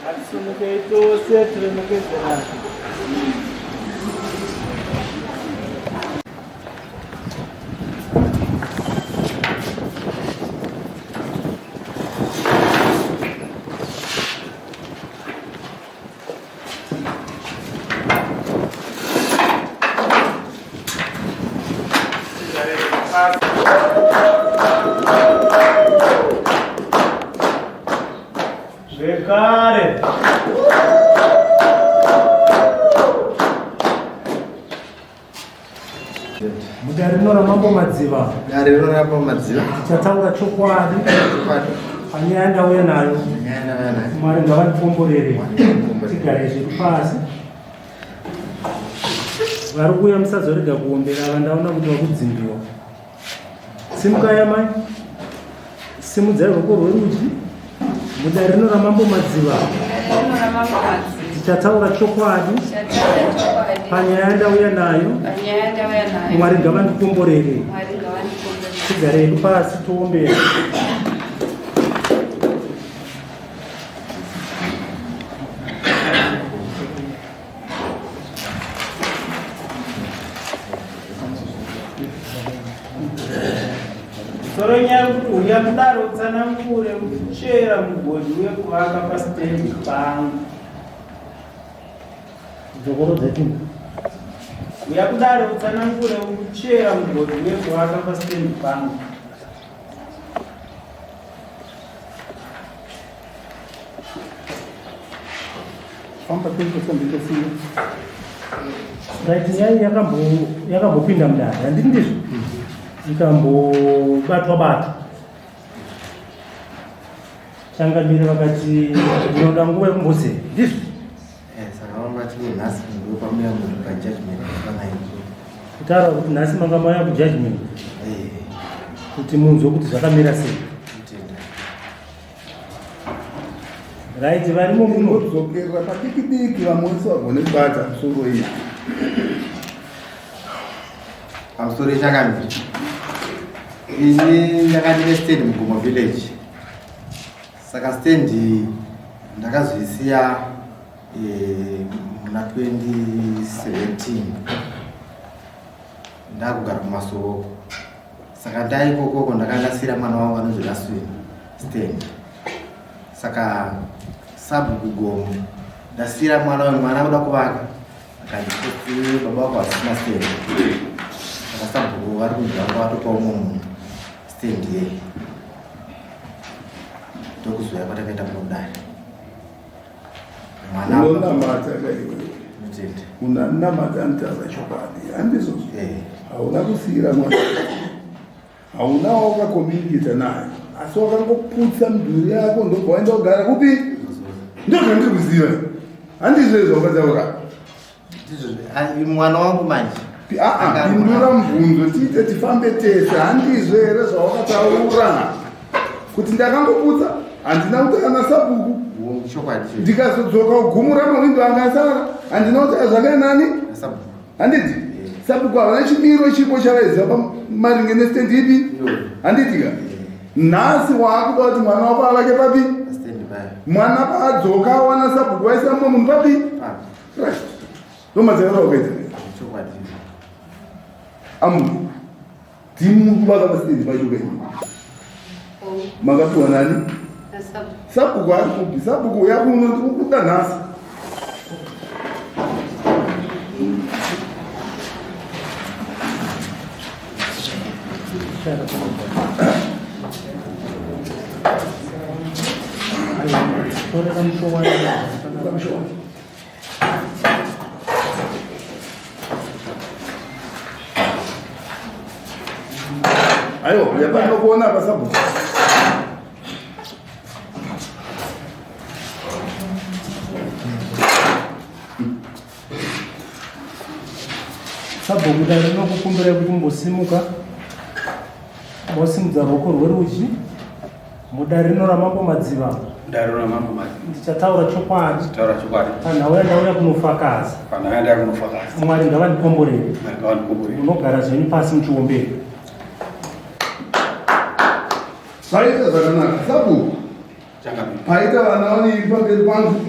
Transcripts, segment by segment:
Ngatisumukei tose tiremekedzerana. Zvekare. Mudare rino raMambo Madziva. Dare rino raMambo Madziva. Tichataura chokwadi. Chokwadi. Panyaya ndauya nayo. Nyaya ndauya nayo. Mwari ngavatikomborere. Tigare zvedu pasi. Vari kuuya musazorega kuombera ava ndaona kuti vakudzimbiwa. Simukai amai. Simudzai ruoko rwerudyi. Mudare rino raMambo Madziva. Tichataura chokwadi panyaya yandauya nayo. Mwari ngavandikomborere. Tigare hedu pasi tiombere. Soro nyaya kuti uya kudaro utsanangure kuchera mugodhi wekuvaka pasitendi pangu. Dzokorodza chimwe. Uya kudaro utsanangure kuchera mugodhi wekuvaka pasitendi pangu. Famba tosiya. Right, nyaya yakambopinda mudare, handiti ndizvo? Ikambobatwa batwa. Changamire vakati ndinoda nguva yekumbozera, ndizvo? Eh, saka vangati nhasi ndopamuya munhu pajudgment panayo. Kutaura kuti nhasi manga mauya kujudgment Eh, kuti munzwe kuti zvakamira sei. kutenda. Right, varimo muno. Ndinodzokera padiki diki vamwe vese vagone kubata musoro iyi. Pamusoro changamire. Ini ndanga ndine stand muGomo village. Saka stand ndakazoisiya muna 2017 ndakugara kuMasoroko. Saka ndaikokoko ndakandasira mwana wangu anonzi Laswin stand. Saka sabhuku Gomo ndasira mwana wangu, mwana akuda kuvaka akati baba wako hasina stand. Saka sabhuku vari kunzi vanga vatopa umwe munhu stand yeye. Ndokuzouya kwatakaita kunodare. Mwana Unonamata ka iwe. Ndinotenda. Unonamata anotaura chokwadi. Handizvozvo. Eh. Hauna kusiyira mwana. Hauna wakakominikita naye. Asi wakangoputsa mudhuri yako ndobva waenda kugara kupi? Ndozvandiri kuziva. Handizvo izvo wakataura. Ndizvo mwana wangu manje. Aa, pindura mubvunzo tiite tifambe tese. Handizvo here zvawakataura? Kuti ndakangoputsa handina kutaura nasabhuku. Chokwadi. Ndikazodzoka kugumura mawindo anga asara handina kutaura zvakare nani? Sabhuku. Handiti? Sabhuku havana chimiro chipo chavaiziva pamaringe nesitendi ipi? Handiti ka? Nhasi waakuda kuti mwana wako avake papi? Stand by. Mwana paadzoka awana sabhuku vaisa mumwe munhu papi? Papi. Right. Ndomadzakataura kuita. Chokwadi. Amu. Ndimi kuvaka pasitendi pacho penyu. Makapiwa nani? Sabhuku ari kupi? Sabhuku uya kuno ndikukuda nhasi. Torera mushowani. Aiwa, uya pano kuona apa sabhuku. Sabhuku dare rinokukumbirai kuti mumbosimuka mosimudza ruoko rwerudyi mudare rino ramambo Madziva. Dare ramambo Madziva. Ndichataura chokwadi. Taura chokwadi. Panhau yandauya kunofakaza. Panhau yandauya kunofakaza. Mwari ngavandikomborere. Mwari ngavandikomborere. Munogara zvenyu pasi muchiombera. Zvaita zvakanaka. Sabhuku. Changamire. Paita vana vaviri pamberi pangu.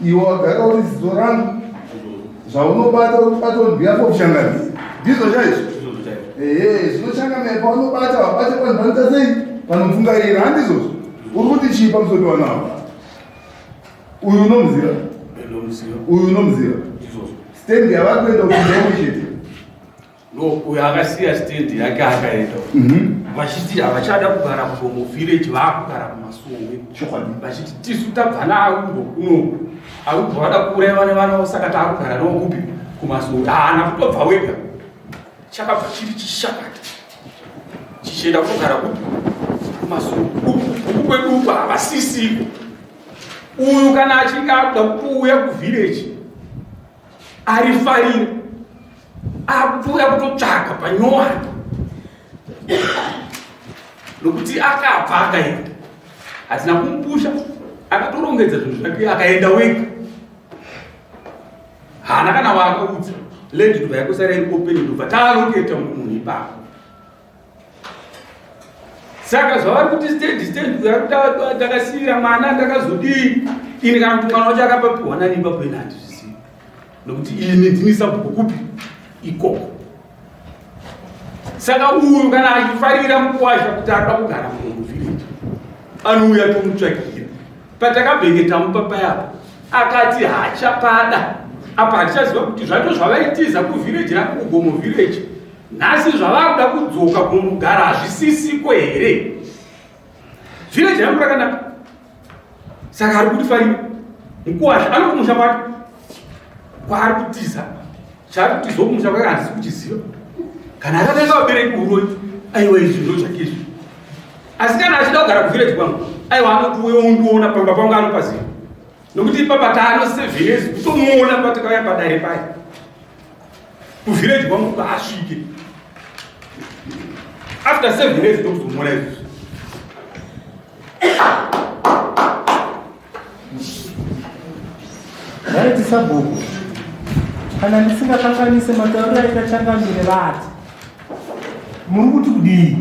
Iwe wagara uri ziso rangu. Zvaunobata urikubata on behalf of Changamire. Ndizvo chaizvo. Ndizvozvo chaizvo. Ehe, zvino Changamire paunobata wabata panhu panoita sei? Panopfungaira, handizvozvo? Uri kuti chii pamusoro pevana ava? Uyu unomuziva? Ndomuziva. Uyu unomuziva? Ndizvozvo. Stand yavari kuenda kupinda imwe chete. No, uyo akasiya stand yake akaenda. Vachiti havachada kugara kuGomo village, vaakugara kuMasowe. Chokwadi. Vachiti tisu tabva naArubo kunoku. Arubo vada kuuraiwa nevana vavo saka taakugara navo kupi? Kumasowe. Haana kutobva wega. Chakabva chiri chishakata. Chichienda kutogara kupi? Kumasowe. Uku kwedu uku havasisiko. Uyu kana achinge akuda kutouya kuvillage arifarire akutouya kutotsvaga panyowani nokuti akabva akaenda hatina kumupusha akatorongedza zvinhu zvake akaenda wega haana kana waakaudza land ndobva yakosara iri open ndobva taaloketa munhu ipapo saka zvavari kuti stand stand ndakasiira mwana ndakazodii ini kana kuti mwana wacho akapapiwa nani ipapo ini handizvizivi nokuti ini ndini sabhuku kupi ikoko saka uyu kana achifarira mukuwasha kuti anoda kugara muvillage anouya tomutsvakira patakabhenge tamupa payapa akati hachapada apa hatichaziva kuti zvacho zvavaitiza kuvillage rako kugomo village nhasi zvavakuda kudzoka kunogara hazvisisiko here village rangu rakanaka saka ari kuti farira mukuwasha anokumusha kwake kwaari kutiza chaari kutiza kumusha kwake handisi kuchiziva kana akatenga vabereki uroyi aiwa izvi ndo zvake izvi asi kana achida kugara kuvillage kwangu aiwa anotiuya undiona pamba pangu anopaziva nokuti ipapa taano 7 years kutomuona patikauya padare paya kuvillage kwangu kwaasvike after 7 years ndokuzomuona izvozvo Vaiti sabhuku kana ndisingakanganise matauriro aita changamire vati muri kuti kudii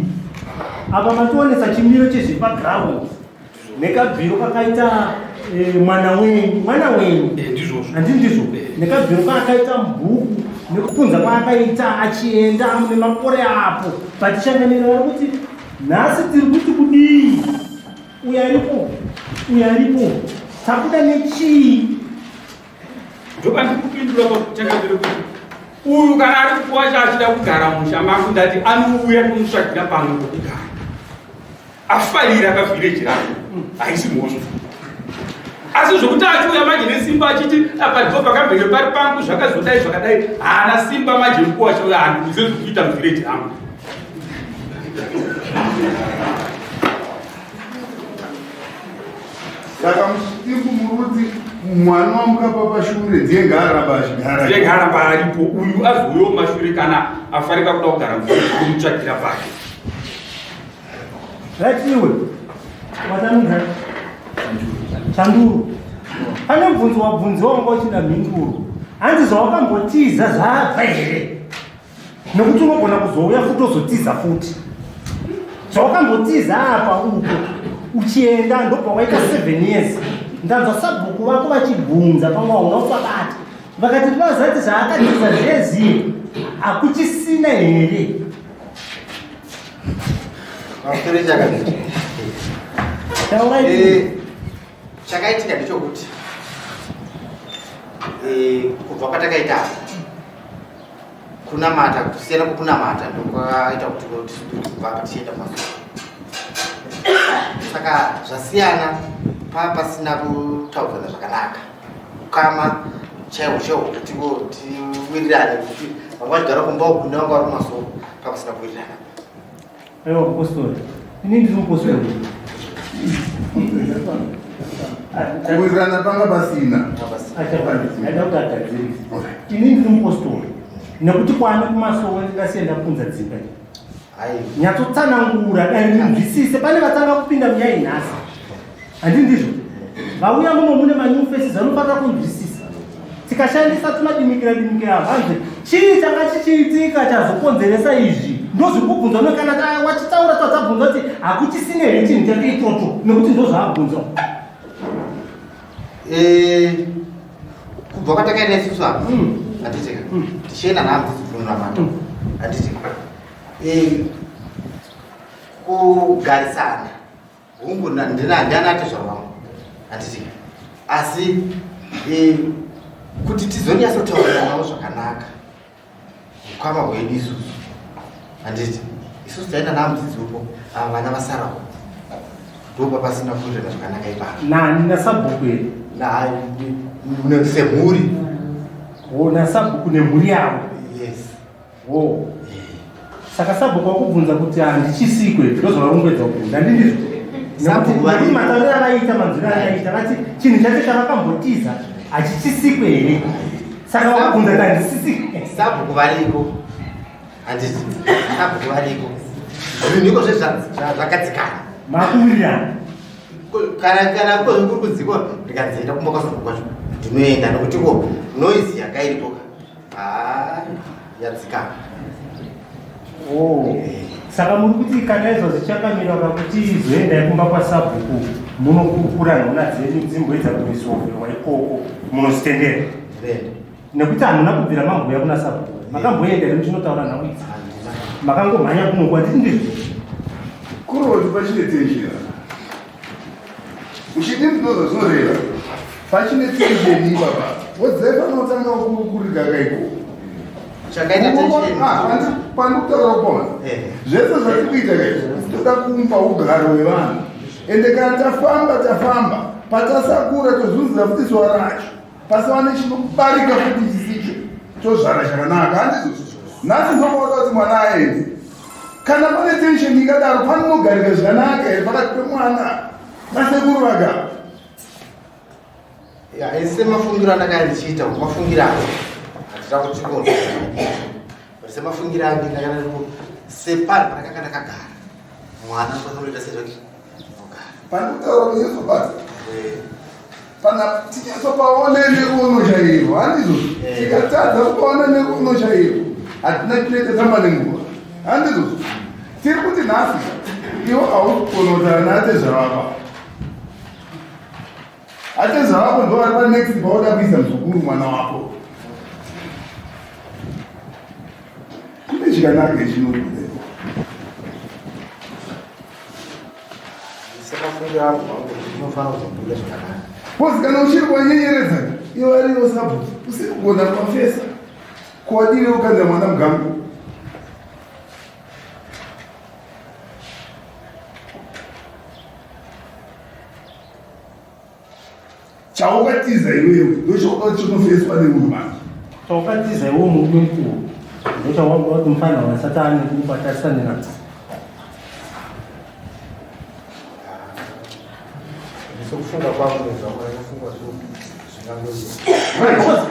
apa mationesa chimiro chezvepaground nekabviro kakaita eh, mwana wenyu mwana wenyu Eh, ndizvozvo handi ndizvo nekabviro kaakaita mubhuku nekupunza kwaakaita achienda mune makore apo but changamire vari kuti nhasi tiri kuti kudii uyo aripo uyo aripo tabuda nechii ndopandikupindura pakuchangamire kuti uyu kana ari kuwacha achida kugara musha mangu ndati anouya tomutsvagira pamwe pokugara afarira kavhireji rako haisi mhosva asi zvokuti achiuya manje nesimba achiti apa ndipo pakambenge pari pangu zvakazodai zvakadai haana simba manje mukuwacha uyo handiuze zvekuita muvhireji rangu Saka muchitiku muri kuti mwana wamukapa pashure ndiye ngaaramba achigara. Ndiye ngaaramba aripo uyu azouyawo mashure kana afarika kuda kugara kumutsvakira pake. Right iwe. Watanunga. Chanduru. Pane mubvunzo wabvunziwa wanga uchida mhinduro. Hanzi zvawakambotiza zvabva here? Nekuti unogona kuzouya futi ozotiza futi. Zvawakambotiza apa uko uchienda ndobva waita 7 years. Ndanzwa sabhuku vako vachibvunza pamwe hauna kusabata. Vakati ndinozati zvaakatiza zveziye hakuchisina here? Pamusoro chakadii? Taurai. Eh, chakaitika ndechekuti eh, kubva kwatakaita apa kunamata kusiyana kwekunamata ndokwakaita kuti tisudure kubva apa tichienda kumazuva saka zvasiyana paa pasina kutaudzana zvakanaka ukama chaihwo chaihwo kuti tiwirirane kuti vanga vachigara kumba uku nevanga vari kumasoko paa pasina kuwirirana. Aiwa mupostori. Ini ndiri mupostori. Kuwirirana panga pasina. Aida kuti agadzirise. Ini ndiri mupostori. Nekuti kwaane kumasowe ndingasiye ndapunza dzimba. Nyatsotsanangura dai ndinzwisise pane vatanga kupinda munyaya nhasi. Handi ndizvo? Vauya muno mune manew faces vanofanira kunzwisisa. Tikashandisa tumadimikira dimikira havanzwe chii changa chichiitika chazokonzeresa izvi ndozviri kubvunzwa nekana wachitaura tadzabvunzwa kuti hakuchisine here chinhu chake ichocho nekuti ndozvaabvunzwa. Eh, kubva kwatakaenda isusu apa handitika tichienda nhamudzidzikunonamata handitika Eh, kugarisana Hungu ndiana atezvara vangu handiti asi eh, kuti tizonyatsotaurirana navo zvakanaka ukama hwedu isusu handiti isusu taenda namudzidzi uko ava vana vasarawo ndopa pasina kuwirirana zvakanaka ipapo nani nasabhuku here semhuri o nasabhuku nemhuri yavo yes Wo. Saka sabhuku wakubvunza kuti handichisikwe ndozvavarongedza kubvunza handindizvo? Sabhuku vari- Nekuti matauriro avaita manzwiro avaita vati chinhu chacho chavakambotiza hachichisikwe here? Saka vakubvunza kuti handisisikwe. Sabhuku variko handiti sabhuku variko zvinhu iko zvakadzikana Makuwirirana. Kana kana kuri kudzikwa ndikanzienda kumba kwasabhuku kwacho ndinoenda nokuti ko noise yanga iripo ka haa yadzikama. Oh. Saka muri kuti kana izvo zvichakamira pakuti izoendai kumba kwasabhuku munokurukura nhona dzenyu dzimboedza kuresolvewa ikoko munozvitendera nekuti hamuna kubvira mambouya kuna sabhuku makamboenda here muchinotaura nhau idzi makangomhanya kuno kwatiri ndizvo Kuroti pachine tension. Uchidi ndinozva zvinoreva. Pachine tension ipapa. Wodzai panotanga kukurika kaiko. Chakaita tension. Ah, pandikutaura kupona. Eh. Zvese zvatiri kuita kaizvo toda kumba ugaro hwevanhu. Ende kana tafamba tafamba patasakura tozunzira futi zuva racho. Pasava nechinobarika futi chisicho tozvara chakanaka handizvo. Nhasi ndopaoda kuti mwana aende. Kana pane tension ikadaro panogarika zvakanaka here pakati pemwana nasekuru vagara? Ya, ese mafungiro andakanga ndichiita mafungiro angu handina kuti ko but semafungiro angu ndakanga ndiri separi pandakanga ndakagara mwana anofanira kuita sezvake ogara Pandikutaura kunyatsobata pana tinyatsopaone neruono chairwo handizvo tikatadza kupaona neruono chairwo hatina chinoita tamba nenguva handizvo tiri kuti nhasi iwo hausi kukonotana naatezvavapa atezvavako ndo vari panext pauda kuisa muzukuru mwana wako kune chikanaka chinobuda Semafungiro angu hangu ndinofanira kuzobuda zvakanaka. Because kana uchiri kuvanyenyeredza ivo varivo sabhuku usiri kugona kuvafesa kuwadire ukanda mwana mugango chaukatiza iwewe ndochauka chinofeswa nemunhu manje Chaukatiza iwe murume mukuru ndochawanga kuti mufana wasatani kubatarisane nacho. Sekufunga kwangu nezvangu zvingangoita. Right.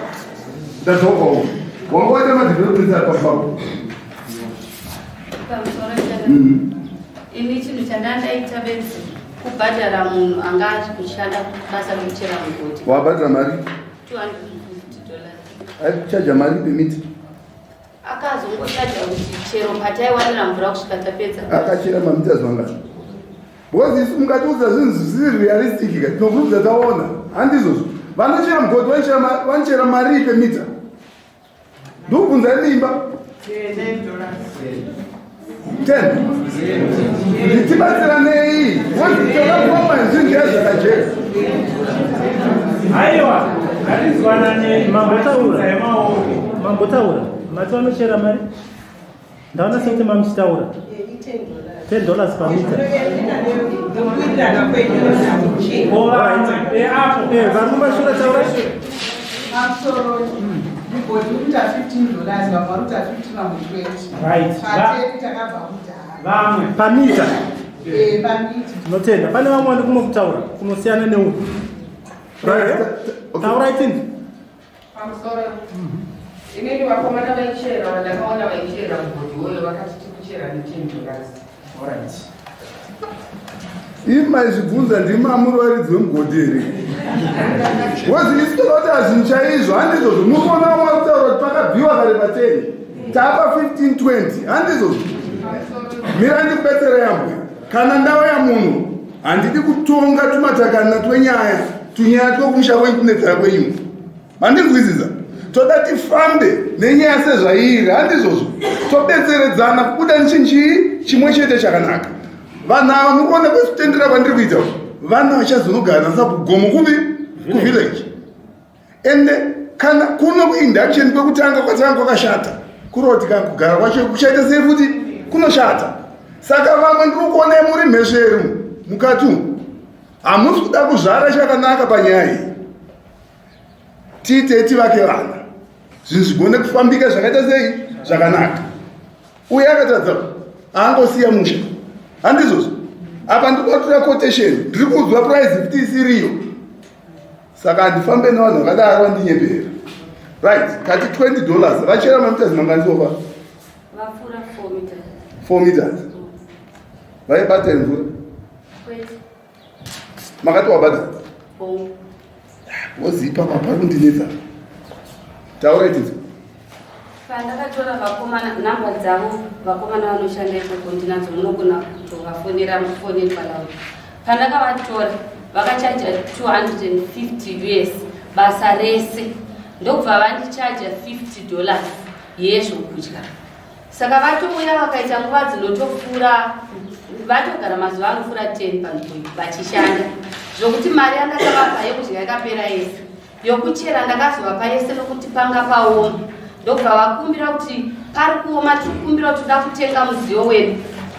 Ndadzoka uku. Wanga waita madevelopments ari papapo. Pamusoro chana. Ini chinhu chandandaita bedzi kubhadhara munhu anga ari kushanda basa rekuchera mugodhi. Wabhadhara mari? $250. Aikuchaja mari pemita? Akazongochaja kuti chero pataiwanira mvura kusvika tapedza. Akachera mamita mangani? Because isu mukatiudza zvinhu zvisiri realistic ka tinokurudza taona. Handizvozvo. Vanochera mugodhi vanochera mari pemita. Ndikubvunza imba. 10. Tibatsiranei. Takakuoma zvinhu zviya zvakajeka. Aiwa, ngatinzwananei. Mambotaura. Emaoko. Mambotaura. Mati vanochera mari? Ndaona sekuti mamuchitaura. $10 per meter. Alright. Vari kumashure taura. Pamusoro, mugodhi uri kuita $15, vamwe vari kuita 15, vamwe 20. Right. Pateni takabva kudhara. Vamwe. Pamita. Eh, pamita. Tinotenda. Pane vamwe vane kumwe kutaura kunosiyana neuku. Right. Taurai tindi. Pamusoro. Inini vakomana vaichera vandakaona vaichera mugodhi uyo vakati tikuchera ne10 dollars. Alright. Imi maizvibvunza ndimi amuri varidzi vemugodhi here? Wozi isu toda kuti hazvinhu chaizvo, handizvozvo? Muri kuona vamwe vari kutaura kuti pakabviwa kare pa10, tapa 15 20, handizvozvo? Mira ndikubetsere yambwe. Kana ndauya munhu, handidi kutonga tumatakana twenyaya, tunyaya twekumusha kwenyu kunetsera kwenyu. Mandinzwisisa? Toda tifambe nenyaya sezvairi, handizvozvo? Tobetseredzana kubuda nechinhu chimwe chete chakanaka. Vanhu ava muri kuona kwesitendera kwandiri kuita, vana vachazonogara nasakugomo kupi? Kuvillage. Ende kana kuno kuinduction kwekutanga kwatanga kwakashata, kuroti kana kugara kwacho kuchaita sei futi kunoshata. Saka vamwe ndiri kuonai muri mhesveru mukati umu, hamusi kuda kuzvara chakanaka panyaya iyi. Tiite tivake vana, zvinhu zvigone kufambika zvakaita sei zvakanaka. Uye akatadza haangosiya musha, handizvozvo? Apa ndiri kuvatora quotation, ndiri kuudzwa price kuti isiriyo, saka handifambe nevanhu vakadaro vandinyepera. Right, kati $20. Vachera mameters mangani so far? Vapfuura 4 meters. 4 meters. Vaibata mvura? Kwete. Makati wabata? Hongu. Wozipa pari kundinetsa. Taura itidzo. Pandakatora vakomana, namba dzavo vakomana vanoshanda ikoko ndinadzo, munogona kutovafonera mufoneri palaudi. Pandakavatora vakachaja 250 US basa rese, ndokubva vandichaja $50 yezvokudya. Saka vatouya vakaita nguva dzinotopfuura, vatogara mazuva anopfuura 10 panzvimbo vachishanda, zvokuti mari yandakavapa yekudya yakapera yese. Yokuchera ndakazovapa yese nokuti panga paoma. Ndobva vakumbira kuti pari kuoma, tiri kukumbira kuti toda kutenga mudziyo wedu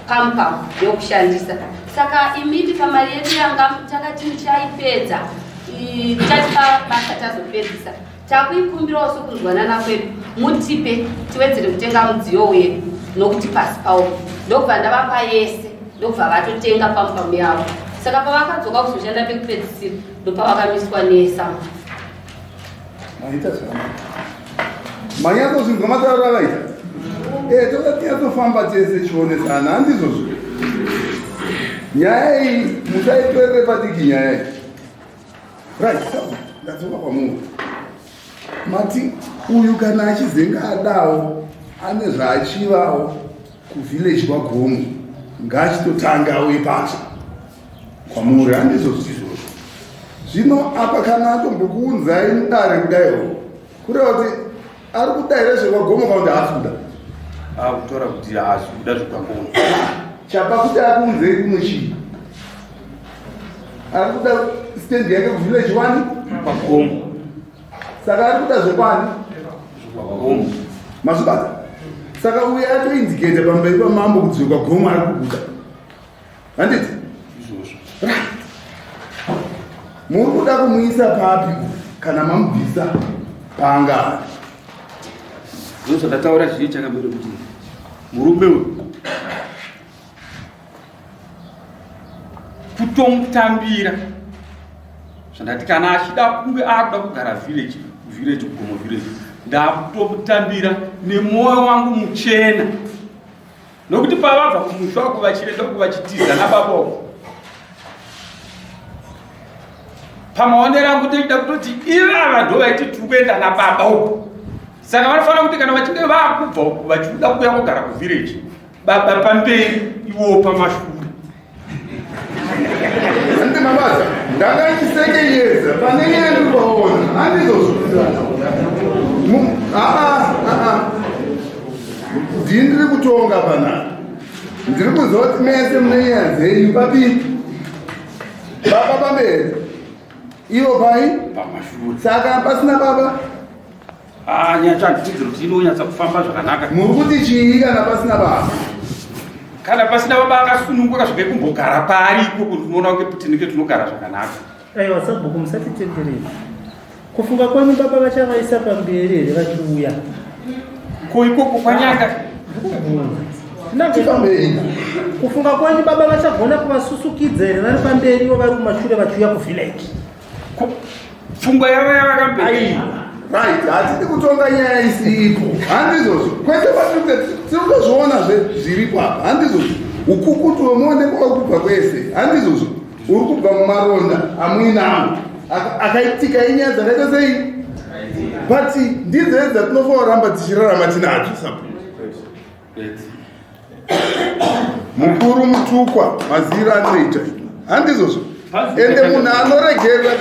pump yokushandisa. Saka imimi pamari yedu yanga takati muchaipedza, tati basa tazopedzisa, takuikumbirawo sokunzwanana kwedu mutipe tiwedzere kutenga mudziyo wedu nokuti pasi paoma. Ndokubva ndavapa yese, ndokubva vatotenga pump yavo. Saka pavakadzoka kuzoshanda pekupedzisira, ndopavakamiswa nesama. Maita zvakanaka. Manyatsozvinzwa matauro avaita? E, toda tinyatsofamba tese chionesana, handizvozvo? Nyaya iyi musaitorere padiki nyaya iyi. Right, so ndadzoka kwamuri. Mati uyu kana achizenga adawo ane zvaachivawo kuvillage kwaGomo, ngaachitotangawo ipapo kwamuri, handizvozvo? Izvozvo. Zvino apa kana atombokuunzai mudare kudaiwo, kureva kuti ari kuda here zvekwaGomo kana kuti haasi kuda? Akutora kuti haasi kuda zvekwaGomo. Chapa kuti akuunzei kuno chii? Ari kuda stand yake kuvillage wani? KwaGomo. Saka ari kuda zvekwani? ZvekwaGomo. Mazvibata? Saka uyu atoindicate pamberi pamambo kuti zvekwaGomo ari kubuda, handiti? Izvozvo. Right, muri kuda kumuisa papi kana mamubvisa paanga ari? Ndo zvandataura zvii chakamire kuti murume uyu kutomutambira zvandati kana achida kunge akuda kugara village, village Gomo village, ndakutomutambira nemwoyo wangu muchena, nokuti pavabva kumusha uku vachienda uku vachitiza nababa uku, pamaonero angu toida kutoti ivava ndo vaiti tiri kuenda nababa uku. Saka vanofanira kuti kana vachinge vaakubva uku vachida kuuya kugara kuvillage, baba pamberi, iwowo pamashure. Handi mabasa ndakaisekenyedza pane nyaya ndiri kuvaona, handizvozvo? Aa, aa, ndini ndiri kutonga panapa. Ndiri kuziva kuti mese mune nyaya dzenyu papi. Baba pamberi, ivo pai? Pamashure. Saka pasina baba? Ah, nyaya handitidziro kuti inonyatsa kufamba zvakanaka. Muri kuti chii kana pasina baba? Kana pasina baba akasununguka zvekumbogara pari ikoko, ndinoona kunge tinenge tinogara zvakanaka. Aiwa, sabhuku, musatitenderera. Kufunga kwanu baba vachavaisa pamberi here vachiuya? Ko ikoko kwanyanga Ndikubvunza. Tifambei. Kufunga kwenyu baba vachagona kuvasusukidza here vari pamberi ivo vari kumashure vachiuya kuvillage? Pfungwa yavo yavakamberi. Right, hatidi kutonga nyaya isiipo. Handizvozvo. Kwete patiri tiri kutozviona zviripo apa. Handizvozvo. Ukukutu wemuonde kwauri kubva kwese. Handizvozvo. Uri kubva mumaronda amuinawo. Akaitika inyaya dzakaita sei? But ndidzo dzatinofanira kuramba tichirarama tinadzo sapo. Mukuru mutukwa maziro anoita. Handizvozvo. Ende munhu anoregerera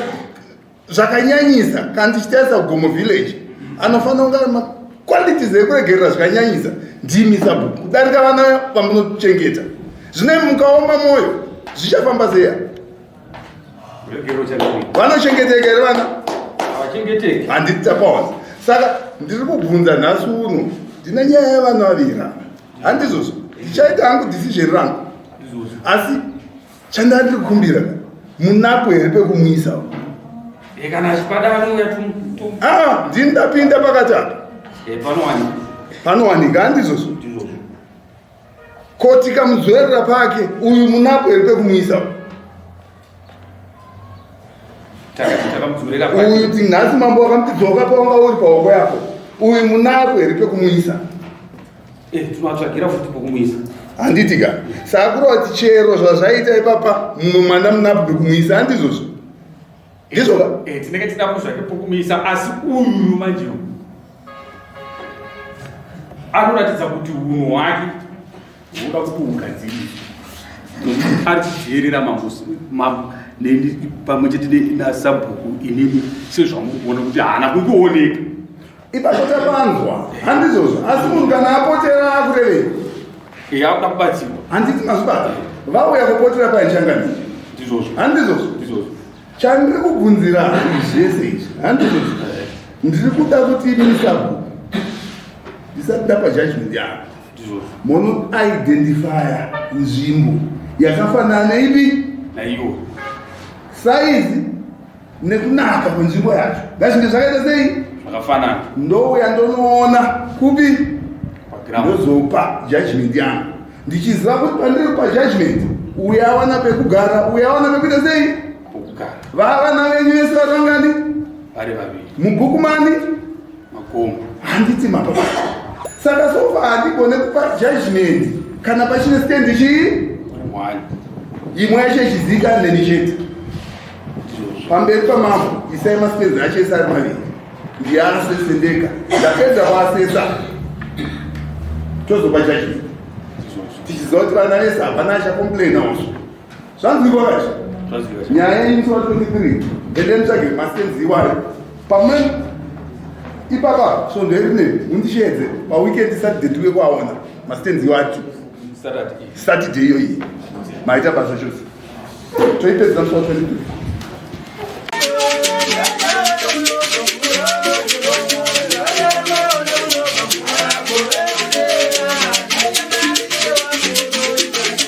zvakanyanyisa kana tichitarisa kugomo village anofanira kunge ari maqualities ekuregerera zvakanyanyisa ndimi sabhuku kudarika vana vamunochengeta zvino mukaoma mwoyo zvichafamba seya vanochengeteka here vana handiti tapawanza saka ndiri kubvunza nhasi uno ndine nyaya yevana vaviri ava handizvozvo ndichaita hangu decision rangu asi Chandanga ndiri kukumbira munapo here pekumuisa? Eh, kana achipada anouya Ah, ndini ndapinda pakati apa. Eh, panowanika. Panowanika handizvozvo. Ko tikamudzorera pake uyu munapo here pekumuisa? Uyu tinhasi mambo wakamuti dzoka pawanga uri paoko yako. Uyu munapo here pekumuisa? Eh, tinovatsvagira futi pokumuisa. Handiti ka? Saka kureva kuti chero zvazvaita ipapa mumwe mwana munapo pekumuisa handizvozvo? Ndizvo ka? Eh, tinenge tinapo zvake pokumuisa asi uyu manje anoratidza kuti unhu hwake hunoda kuti hugadziriswe nokuti ari kudheerera mambo neni pamwe chete nasabhuku inini sezvamuri kuona kuti haana kungooneka. Ipapo tapanzwa handizvozvo asi munhu kana apotera akurevei eya akuda kubatsirwa handiti mazvibata vauya kupotera paichangamire ndizvozvo handizvozvo ndizvozvo chandiri kubvunzira zvese izvi handizvozvo ndiri kuda kuti imi sabhuku ndisati ndapa judgment yako ndizvozvo munoidentifya nzvimbo yakafanana neipi naiyo saizi nekunaka kwenzvimbo yacho ngazvinge zvakaita sei zvakafanana ndouya ndonoona kupi ndozopa judgment yangu ndichiziva kuti pandiri kupa judgment uya awana pekugara uya awana pekuita sei vavana venyu vese vari vangani vari vaviri mubhuku mani makomo handiti mapa saka sofa handigone kupa judgment kana pachine stand chii imwe yacho ichizika neni chete pamberi pamambo isai mastands acho ese ari maviri ndiyaasese ndega ndapedza kuasesa tozopa judgment tichiziva kuti vana vese hapana achacomplaina also zvanzwikwa kaizvo nyaya yemusi wa 23 ende mutsvage mastands iwayo pamwe ipapa svondo iri ne mundisheedze paweekend saturday tiuye kuaona mastands iwacho saturday iyoyi maita basa chose toipedza musi wa 23.